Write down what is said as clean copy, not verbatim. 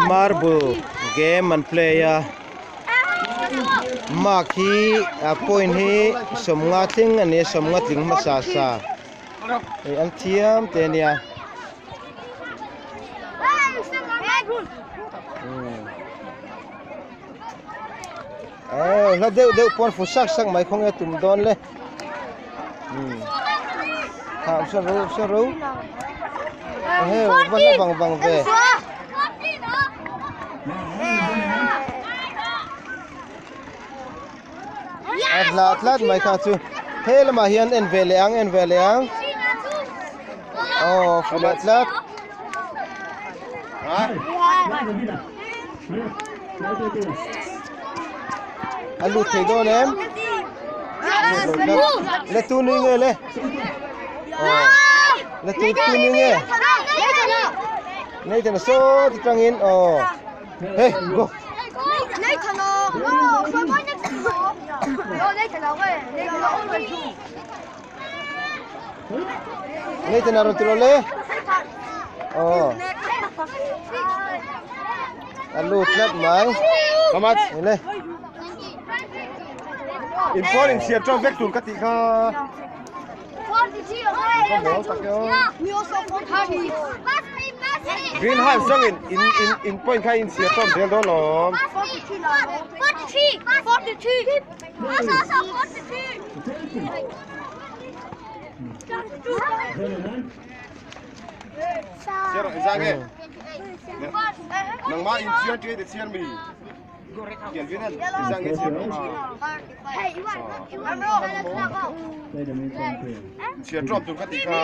Marble game an play a mark hi a point hi sawmnga thleng a ni a sawmnga tling hmasa sa hei an thiam teh a nia. Aw hla deuh deuh pawn fu sak sak mai khawnge tum dawn le thah sa ro sa ro hei va la vang vang ve a hla tlat mai kha chu he lamah hian en ve leh ang en ve leh ang aw fu leh tlat. A lut thei dawn em? Le tu nui nge le? Le tu tu nui nge? Nathan saw ti tangin oh. Hey, go. Nathan oh. Nathan oh. Nathan a rawn ti lo le. Oh. A lut tlat mai. How much? Le. In phone in chhiar tawk vek tur ka tih kha. Green house zawng in in in in point kha in chhiar tawk zel dawn lawm. Chhiar rawh zang e. Nangmah in chhiar ṭe te chhiar mi. Kelvin an zang e chhiar rawh. Chhiar ṭawm tur ka tih kha.